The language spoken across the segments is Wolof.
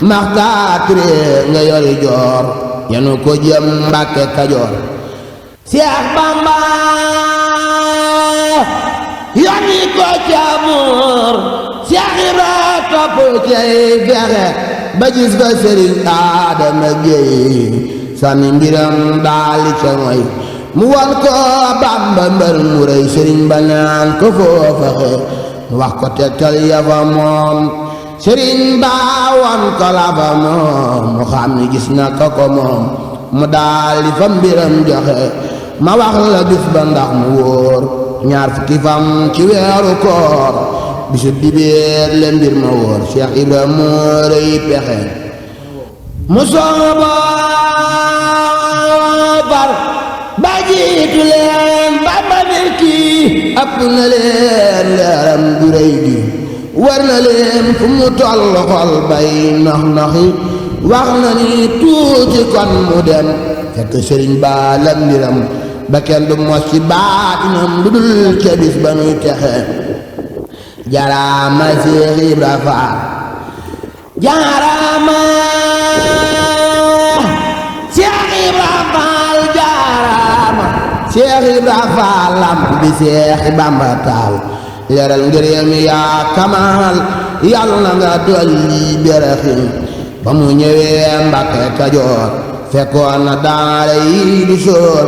Maxtaar Ture nga yori joor yanu ko jëm Mbàkke Kajoor Seex Bamba yani ko caamur Seex Ibra topp cay fexe ba gis fa Sëriñ Adama Géey sànni mbiram daali ca moy mu wan ko Bamba mbër mu rëy sëriñ ba naan ko foofaxe mu wax ko tegtal ya fa moom sëriñ ba wan ko la fa moom mu xam ni gis na ko moom mu daali fa mbiram joxe ma wax la bis ba ndax mu wóor ñaar fukki fan ci weeru koor bisu dibéer le mbir ma wóor Cheikh Ibra moo rëy pexe mu sooba bar ba jiitu leen Bamba nir kii ëpp na leen leeram du rëy gi war na leen fu mu toll xol bay nax naxi wax na ni tuuti kon mu dem fekk sëriñ ba la mbiram ba kenn du mos ci baatinam lu dul ca bis ba nuy texe jaaraama Seex Ibra Faal jaaraama Seex Ibra Faal jaaraama Seex Ibra Faal lamp bi Seex Bamba taal leeral ngërëm yaa kamaal yàlla na nga dolli beraxin ba mu ñëwee Mbàkke Kajoor fekkoon na daara yi di soor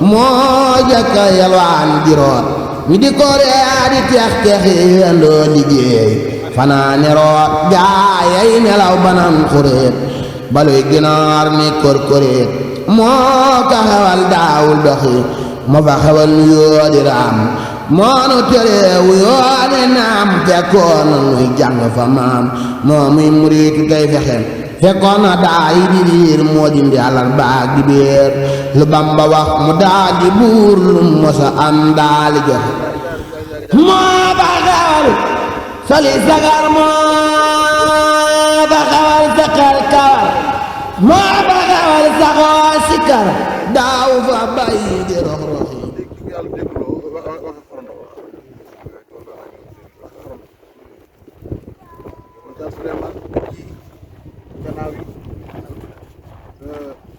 moo jëkka yalwaan di root ñu di ko ree di teex teexi andoo liggéey fanaane root gaayay nelaw banan xuréet baluy ginaar ni korkoréet moo ka xewal daawul doxi moo fa xewal nu yoo di raam moo nu tereewu yoo di naam fekkoon na nuy jàng fa maam moo muy muriitu tey fexe fekkoon na daa yi di riir moo dindi alal baag di béer lu Bamba wax mu daa di buur lu mosa am daali joxe moo ba xewal soli sagar moo ba xewal sakal kawar moo ba xewal saxoo sikar daaw fa bàyyi di rox roxi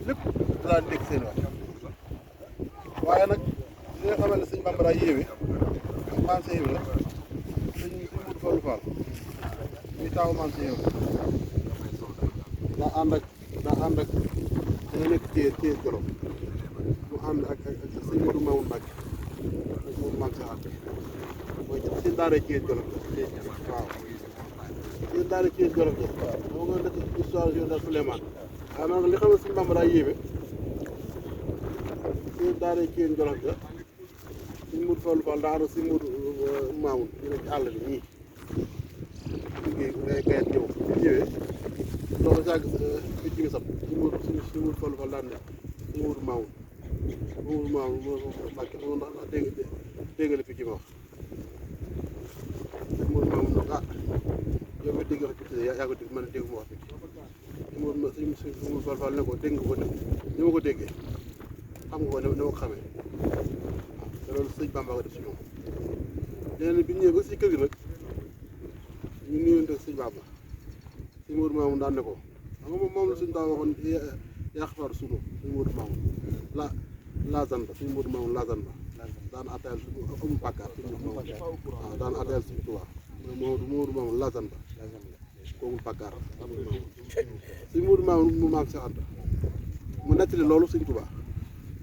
lépp daa dégg seen wax waaye nag li nga xamal ne sëñ Bamba daa yéeme maam Seex Ibra sëñ Mudu Fallu Fall muy taawu maam Seex Ibra daa ànd ak dañu nekk ci Jolof mu ànd ak sëñ Mudu Maamun Mbàkke ak moom maam Seex Anta mooy seen daara ci Jolof waaw seen daara ci Jolof moo nga def histoire Général Souleymane waaw man li xam ne sëñ Bamba daa yéeme seen daara ci Jolof ja sëñ Mudu Fallu Fall daa ànd sëñ Mudu Maamun ñu ne ci àll bi ñii liggéey ngay gayet ñëw ñëwee loolu sàgg picc mi sab sëñ Mudu Fallu Fall daan ne sëñ Mudu Maamun moo Mbàkke moo ndax dégg nga li picc ma wax sëñ Mudu Maamun nag yow mi dégg wax picc yaa ko dégg man dégg mu wax picc sëñ Mudu Fallu Fall ne ko dégg nga ko dégg ni ma ko déggee xam nga ko ne ma ko xamee waaw te loolu sëñ Bamba ko def si ñoom léegi bi ñu ñëwee ba si kër gi nag ñu nuyonte sëñ Bamba sëñ Mudu Maamun daan ne ko xam nga moom la suñ daa waxoon yaa xafaar sunu sëñ Mudu Maamun laazan ba sëñ Mudu Maamun laazan ba daan attayal amul bàkkaar waaw daan attayal sëñ Tuubaa Mudu Maamun laazan ba koogul bàkkaar sëñ Mudu Maamun mu maam Seex Anta mu nettali loolu sëñ Tuubaa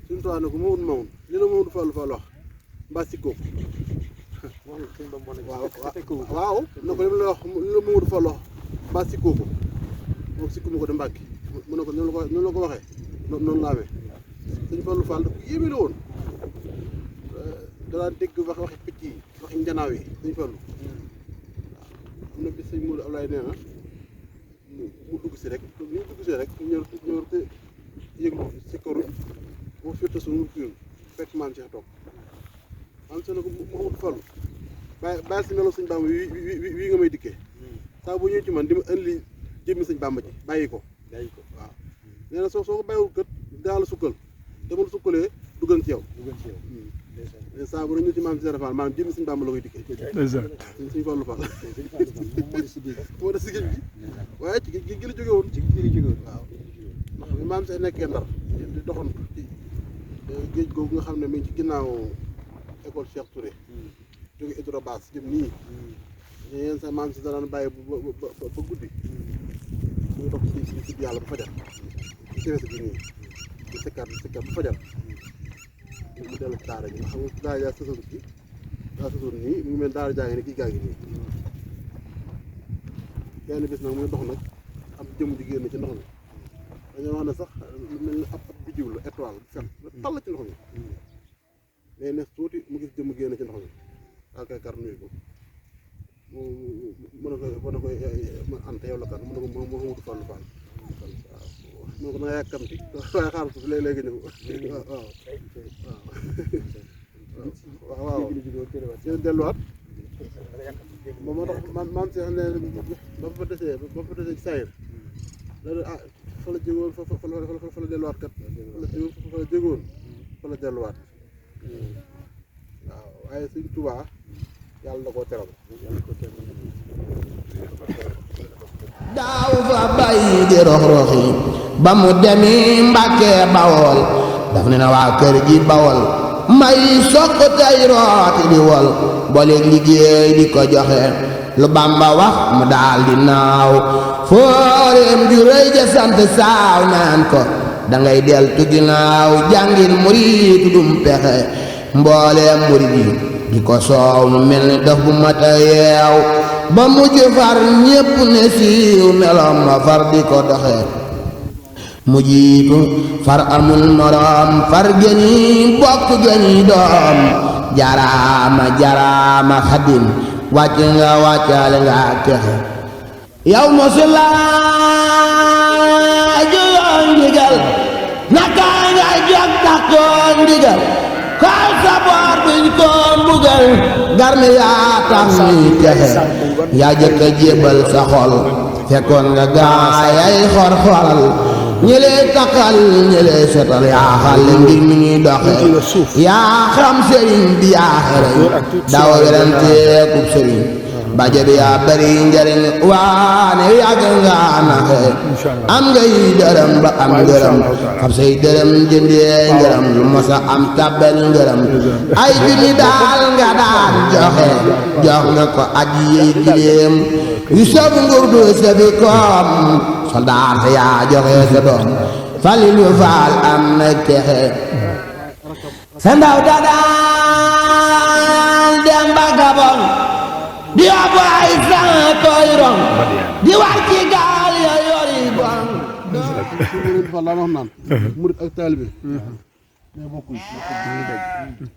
sëñ Tuubaa ne ko Mudu Maamun li la Mudu Fallu Fall wax mbaa sikkoo waaw ne ko li la wax li la Mudu Fallu wax mbaa sikkoo ko moom sikku ma ko de Mbàkke mu ne ko noonu la ko waxee noonu la amee sëñ Fallu Fall ku yéeme la woon danaa dégg waxi picc yi waxi njanaaw yi sëñ Fallu am na bis sëñ Mudu Ablaay nee na mu dugg si rek ñu dugg si rek ñëw te yëglu si këru boo firta suñu fiir fekk maam Cheikh toog maam Cheikh ne ko Mouhamadou Fallu bàyyi si melo sëñ Bamba wii nga may dikkee saa bu ñëw ci man di ma indi jëmmi sëñ Bamba ji bàyyi ko waaw nee na soo ko bàyyiwul kët daa la sukkal te mu la sukkalee duggan ci yow saa bu ñu ci maam Cheikh Fall maanaam jëmmi suñu Bàmba la koy dikkee suñu Fallu Fall moo des si géej gi waaye ci géej gi la jóge woon waaw ndax bi maam Cheikh nekkee Ndar di doxantu ci géej googu nga xam ne mi ngi ci ginnaaw école Cheikh Touré jóge hydrobase jëm nii yéen sa maam si daan bàyyi ba guddi muy dox ci yàlla ba fajar ci tefes gi nii di sikkat ba fajar mu dellu ci daara ji nga xam nga daara jaa sësoon nii mu ngi mel daara jaa ngi ne kii gaa ngi nii benn bis nag muy dox nag am jëm ji génn ci ndox mi dañoo wax ne sax lu mel ni ab biddiw la étoile bu fet la tall ci ndox mi mais ne tuuti mu gis jëm génn ci ndox mi daal koy kar nuyu ko mu mën a koy ante yow la kan mu ne ko moo wutu Fallu Fall waaw moo ko na nga yàkkamti waaye xaar suuf léeg-léegi ñëw waaw ci delluwaat moom moo tax maam si xam ne ba fa desee ci sayir la fa la jógoon fa la delluwaat kat fa la jógoon fa la delluwaat waaw waaye Sëñ Tuubaa yàlla da koo teral daaw fa bàyyi di rox-roxi ba mu demi Mbàkke Bawol daf ne na waa kër gi Bawol may sokk tey rooti di wol booleeg liggéey di ko joxe lu Bàmba wax mu daal di naaw fooreem ju rëy ja sant saaw naan ko dangay deltu ginnaaw jàngil murit dum pexe mbooleem murit yi di ko soow mu mel ni daf bu mat a yeew ba mujj far ñépp ne siiw meloom ma far di ko doxe mu jiitu far amul moroom far gëni bokk gëni doom jaraama Xadim wàcc nga wàccaale nga texe yow mosulaa juyoon ndigal naka nga jog takkoon ndigal kaw sa boor biñ ko mbugal garmi yaa tax muy texe yaa jëkk a jébbal sa xol fekkoon nga gaayay xor-xoral ñi lay takkal ñi lay setal yaa xal ngir mi ñuy doxe yaa xam sëriñ bi yaa xereñ daw weranteekub sëriñ baje bi yaa bari njariñ waane yàgg nga naxe am ngay dërëm ba am ngërëm xam say dërëm jëndee ngërëm lu mosa am tabbel ngërëm ay junni daal nga daan joxe jox nga ko aji yey gileem yu sab nguur du safi koom soldaar sa yaa joxe sa doom Falilu Faal am na texe sa ndaw da daan dem ba Gabon di yóbbu ay sang koy rong di war ci gaal ya yori bon Fall daa wax naan murit ak taalibe mais bokkuñ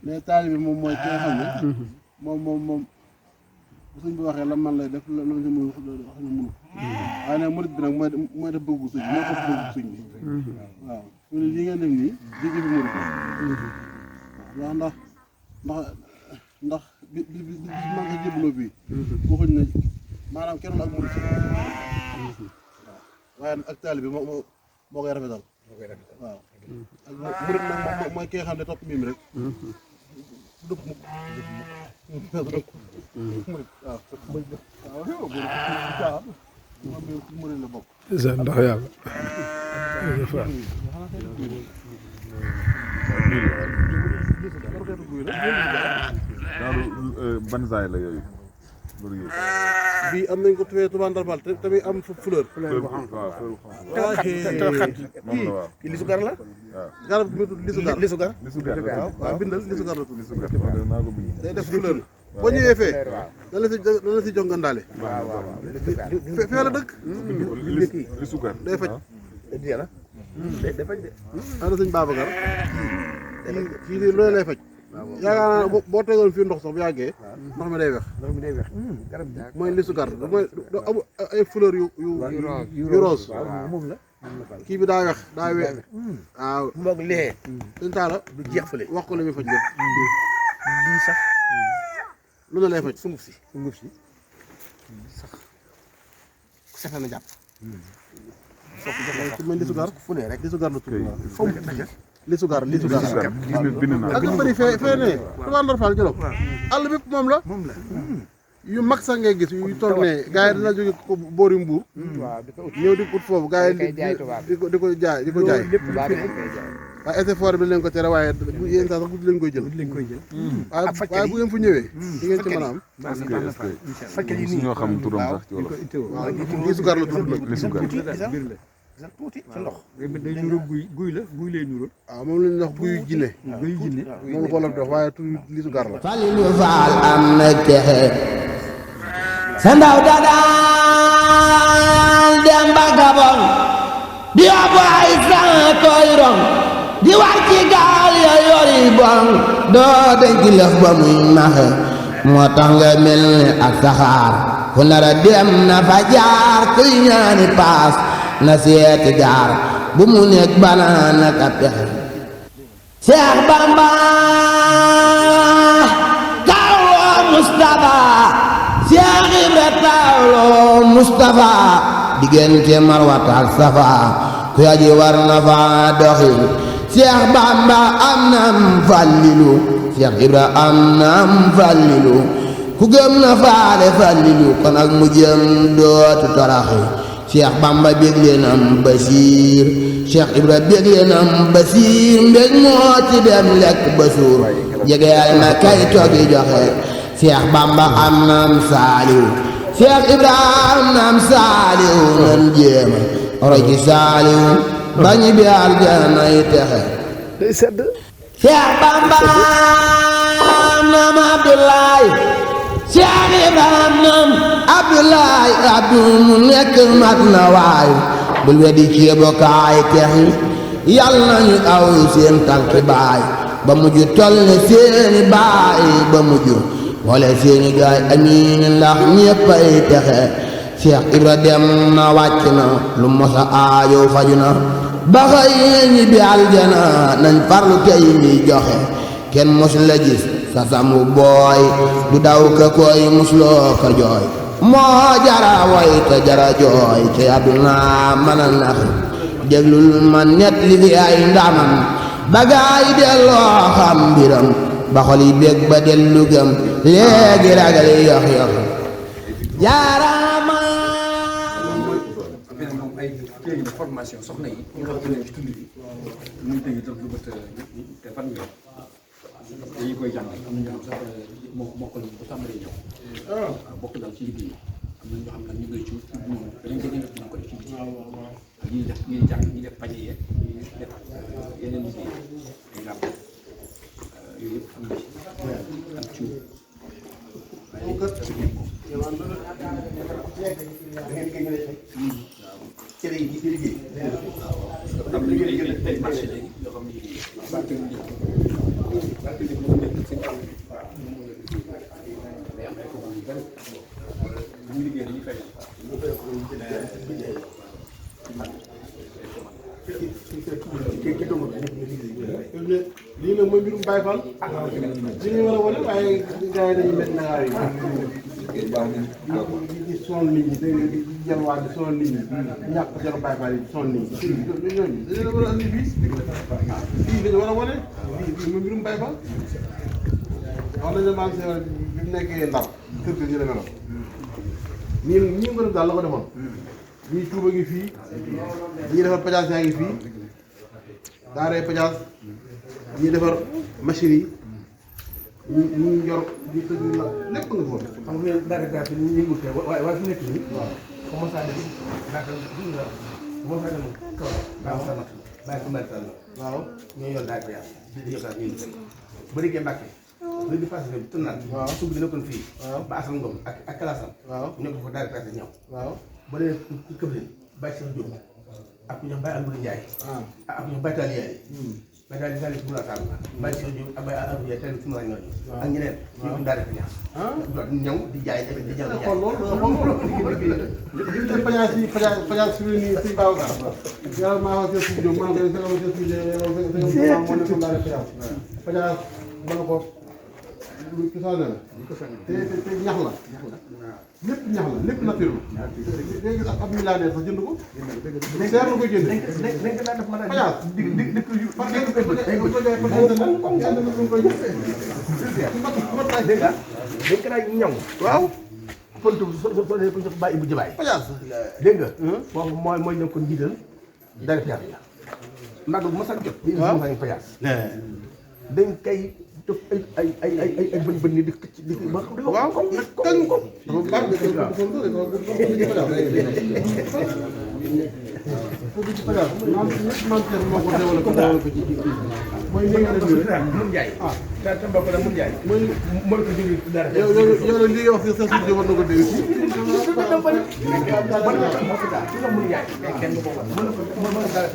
mais taalibe moom mooy ki nga xam ne moom bu suñ bi waxee la man lay def la si mënu wax ne mënu waaye nag murit bi nag mooy def bëggu suñ moo ko bëggu suñ bi waaw su ne li ngeen def nii di jëfi murit waaw ndax bi man ko jébbaloo bii waxuñ ne maanaam kenn ak murit waaye ak taalibe moo koy rafetal waaw ak murit nag mooy ki nga xam ne topp mii mi rek dëpp mukk murit waaw moom murit la bokk ndax yàlla daal ban zaay la yooyu bii am nañ ko tuwee Touba Ndar Fall te tamit am fleur. waaw kii lisu gar la. waaw garab bi tudd lisu gar. lisu gar. waaw bindal lisu gar la tudd. lisu gar naa ko bind. day def fleur. boo ñëwee fee. dana si jongandaale. fee la dëkk. lisu gar day faj. day faj de. ana sëñ Babacar. kii nii loolu lay faj. yaakaar naa boo tegoon fii ndox sax bu yàggee. ndox mi day wex. mooy lisu gar mooy amu ay fleur yu rose. moom la. kii bi daa wex daa weex. waaw moog lee. sëñ Talla du jeex fële. wax ko li muy faj lépp. lii sax. lu ne lay faj. sunguf si sax sefe na jàpp. ci man lisu gar fu ne rek lisu gar la tudd. foofu li sugar gis na bind naa ak bëri fee ne tubaab Ndor Fall Jolof àll bépp moom la yu mag sax ngay gis yu toll ne gars yi dina jóge ko boori Mbuur ñëw di ut foofu gars yi di ko jaay waaye effort bi leen ko tere waaye yéen sax guddi leen koy jël waaye bu ngeen fu ñëwee di ngeen ci mën a am su ñoo xam turam sax ci wolof waaw li sugar la tudd nag li sugar tuuti sa ndox day nuro guy la guy lay nuro waaw moom la ñuy wax guyu jinne guy jinne moom xoolal dox waaye tudd li sugar la Falilu Faal am na texe sa ndaw dadaan dem ba Gabon di yóbbu ay san koy rong di war ci gaal ya yori bon doo denc lëf ba muy maxe moo tax nga mel ni ak saxaar ku nara dem na fa jaar kuy ñaani paas na seeti gaar bu mu nekk banaan ak a pexe Seex Bamba tawloo Mustafa Seex Ibra tawloo Mustafa diggante Marwata ak Safa ku yaji war na fa doxi Seex Bamba am nam Fallilu Seex Ibra am nam Fallilu ku gëm na faale Fallilu kon ak mu jëm dootu toraxi Seex Bamba bégle nam Basiir Seex Ibra bégle nam Basiir mbég moo ci dem lekk ba suur jegeel na kay toogi joxe Seex Bamba am nam Saaliw Seex Ibra am nam Saaliw nan jéema roy ci Saaliw bañi bi aljana yi texe day sedd Seex Bamba am nam Abdoulaye Seex Ibra am nam Abdoulaye Abdu mu nekk mat na waay bul weddi ceebo kaay texi yal nañu aw seen tànki baay ba mujj toll ne seeni baay ba mujj boole seeni gaay amiin ndax ñéppay texe Seex Ibra dem na wàcc na lu mosa aajo faju na ba xëy ñi bi aljana nañ farlu tey mi joxe kenn mos la gis sa samu booy du daw ka koy musloo ka jooy moo jara woy te jara jooy te àdduna mën a nax déglul ma net li fi ay ndamam ba gaay delloo xam mbiram ba xol yi bég ba dellu gëm léegi ragal yox yox jaaraama moom ay kii formation soxna yi ñu xam ne ci tund bi ñu dégg tam lu bët te fan nga dañu koy jàngal am na ñoo xam sax bokk nañu ba tàmbalee ñëw bokk daal ci liggéey am na ñoo xam nag ñu koy ci ñoom dañu ko def ñu ko def ci liggéey ñi def ñi jàng ñi def pañe yeeg ñi def yeneen liggéey ay làmp yooyu yëpp am na ci ak ci cere yi ci liggéey am na ñu ay marché léegi yoo xam ni barke bi barke bi mu nekk seen kaw day am ay commande yu bëri ñu liggéey dañuy fay lii nag mooy mbirum Baye Fall li ñu war a wane waaye gars yi dañuy métti naxaar yi di sonal nit ñi di jalwaat di sonal nit ñi ñàkk jalo Baye Fall yi di sonal nit ñi ñooñu dañu war a andi fii dañu war a wane lii mooy mbirum Baye Fall wax nañ ne maam si bi mu nekkee Ndar kër ga ñu demee noonu nii nga def daal la ko defoon ñii tuuba ngi fii ñii defar pajaas yaa ngi fii daaree pajaas ñii defar machine yi ñu yor di tëj la lépp nga foon xam nga dara gaa fi ñu wute waaye fi nekk nii commencé à def daaka la commencé à dem kaw baa sa natt bàyyi ko mbay tal waaw ñoo yor daal yaa di yosaat ñuy def bëri gee mbàkke bëri di passé dem tënnaat waaw suuf bi nekkoon fii waaw ba asal ngom ak kalaasam waaw ñoo ko fa daal passé ñëw waaw ba dee ci këf leen bàyyi seen jóg ak ñu bàyyi Alboury Ndiaye ak ñu bàyyi Tall Yaay bàyyi Tall Yaay bu la taal bàyyi seen jóg ak bàyyi Alboury Ndiaye teel suma ñooñu ak ñeneen ñu ko daal di ñaar ñëw di jaay di jël xool loolu xool loolu pajaas yi pajaas su nii suñ baaw ga yàlla maa wax seen suuf jóg maa ngi koy seen suuf jóg moo nekkoon daal pajaas ba nga ko lu cosaane la te ñax la lépp ñax la lépp nature la léegi ab milliardaire sax jënd ko seer la koy jënd léegi naa def mën a pajaas dëkk yu par exemple ko jaay par internet ñu koy jënd dégg nga dañ ko daan ñaw waaw pëntu soo dee pëntu bàyyi bu jëbaay pajaas dégg nga boobu mooy ñoo ko njiital dara fiar la nag bu ma sax jot di sa ngi pajaas dañ koy def ay bën ni di këcc di ba waaw kañ ko dafa baax mooy li nga def mun jaay te mbokk la mun jaay mooy ko jëli dara yow li nga wax si sa suuf war na ko dégg mun jaay kenn ko mën dara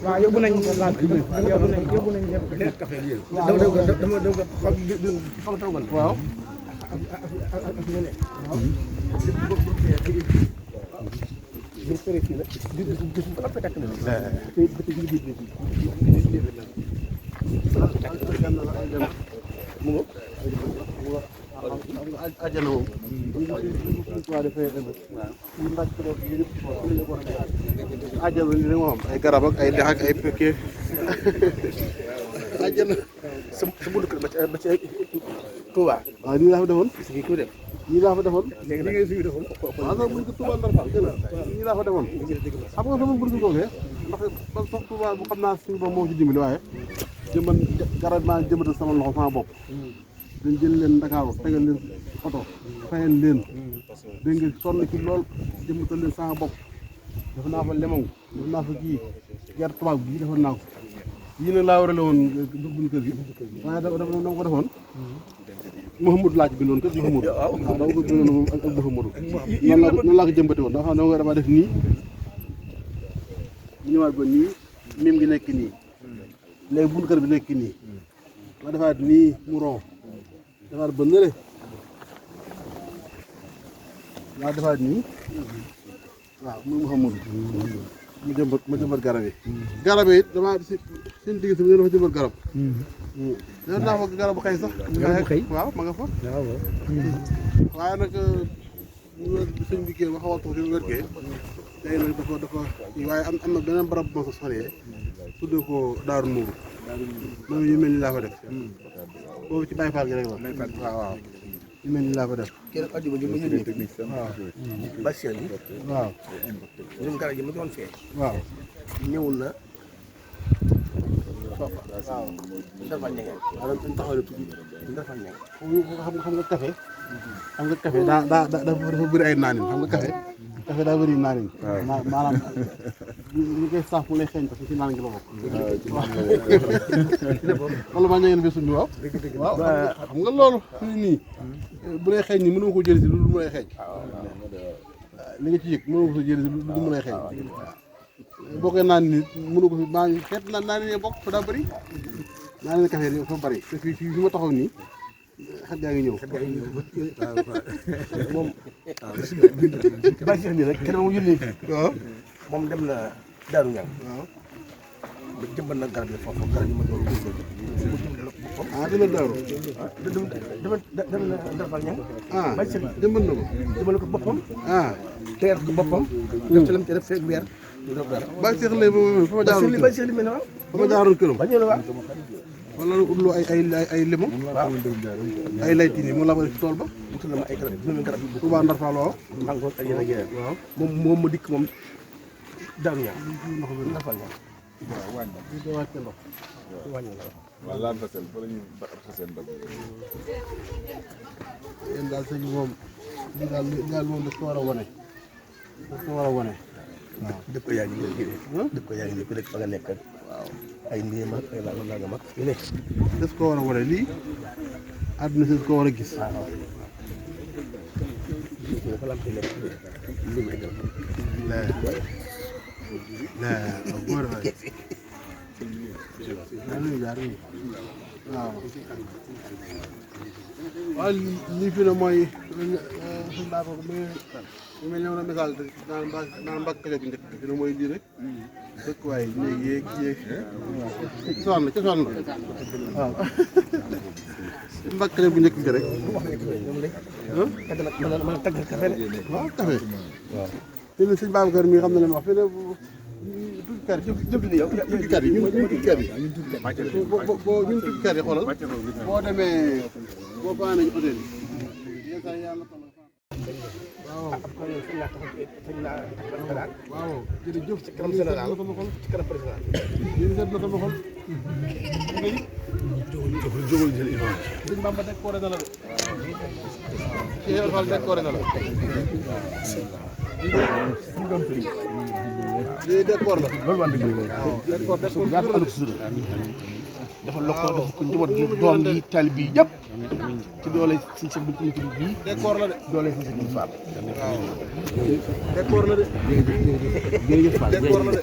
waaw yóbbu nañ ko laal yóbbu nañ lépp café dama waaw ajana moom ajana li moom ay garab ak ay dex ak ay pekke ajana sa buntu kër ba ci Touba waaw nii laa fa defoon gi ko def nii laa fa defoon léegi da ngay suñu defoon waaw sax buñ ko Touba Ndar Fall gën a nii laa fa defoon xam nga sama mbir mi googee ndax ba sax Touba bu xam naa suñu bopp moo ci dimbali waaye jëmban garab maa jëmbatal sama loxo sama bopp dañ jël leen Ndakaaru tegal leen oto fayal leen dégg nga sonn ci lool jëmbatal leen sama bopp def naa fa lemon def naa fa kii gerte tubaab bi defoon naa ko yii nag laa warale woon buñ kër gi waaye dama ko defoon Mouhamadou laa ci bindoon kër Mouhamadou waaw dama ko bindoon moom ak Mouhamadou noonu laa ko jëmbate woon dafa xam ne dama def nii ñëwaat ba nii mim gi nekk nii léegi bunt kër bi nekk nii ma defaat nii mu ron defaat ba nële maa defaat nii waaw muy Mouhamadou ma jëmbat garab yi garab yi it damaa seen digg si dafa jëmbat garab def naa fa garab bu xëy sax waaw ma nga fa waaye nag sëñ bi kii ma xaw a tuuti wér kee tey nag dafa waaye am na beneen barab bu ma sa soree tudde ko Daaru Nuuru moom yu mel ni laa fa def boobu ci Baye Fall gi rek la waaw yu mel ni laa fa def keroog àjjuma ji ma yónnee waaw Bachir yi waaw ñoom garab yi ma doon fee waaw ñëwul na foofa waaw dafa ñege waaw dañ taxawale tuuti dafa ñege xam nga café dafa bëri ay naanin xam nga café daa bëri naanin maanaam ñu koy saaf mu lay xeeñ parce que ci naan gi la bokk wala maa ñegeen bi suñu waaw xam nga loolu nii bu lay xeeñ ni mënoo ko jëli si lu mu lay xeeñ li nga ci yëg mënoo ko jëli si lu mu lay xeeñ boo koy naan nit mënoo ko fi maa ngi xeet naan ne bokk fa daa bëri naan ne café dafa bëri te fii fi ma taxaw nii xet gaa ngi ñëw moom Bachir bi rek keroog mu yónnee waaw moom dem na Daaru Ñang waaw ba jëmbal na garab yi foofu garab yi ma doon ah dina daaru dem na Ndafal Ñang ah Bachir jëmbal na ko jëmbal ko boppam ah teer ko boppam def ci lam ci def feeg weer ñu def dara Baye Cheikh lay fa ma jaaroon këram Bachir li mel ne waaw fa ma jaaroon këram ba ñëw la waaw wala utlu ay limon ay layti nii moom laa ko def ci tool ba wutal na ma ay garab yi garab yi Touba Ndar Fall waaw maa ngi ko ak yeneen ak yeneen waaw moom ma dikk moom Daaru Ñang Ndafal Ñang di wàcce ndox wàññi la waaw laal fasel fa la ñu fasel ndox yéen daal sëñ bi moom li daal moom daf ko war a wane daf ko war a wane dëkk ko yaa ngi dëkk ko yaa ngi ku nekk fa nga nekk waaw ay ndéem ak ay laa mag yu nekk daf ko war a wane lii àdduna si daf ko war a gis góor waay waaw lii fi ne mooy suñ baa ko mu mel ne ma misaal naan mbàkk kajoor bu njëkk fi ne mooy lii rek dëkk waay léegi yéeg cosaan la waaw mbàkk kajoor bu njëkk bi rek mën a tagg café de. waaw café fi ne sëñ Babacar mi xam na leen wax fi ne tukkikat yi tukkikat yi ñun tukkikat yi ñun tukkikat yi xoolal boo demee boo baax nañu hôtel yi yenn saa yi yàlla waaw jërëjëf ci kanam général ci kanam président. yéen seet na sama xol jógul jël imam sëñ Bamba décoré na la de Cheikh Fall décoré na la lii décor la loolu waa dëgg décor yaatu àll sudur dafa lokkoo dafa ko njaboot gi doom yi talib yi yëpp ci doole si sa bu bii décor la de doole si sa bu faam décor la de jërëjëf Fall décor la de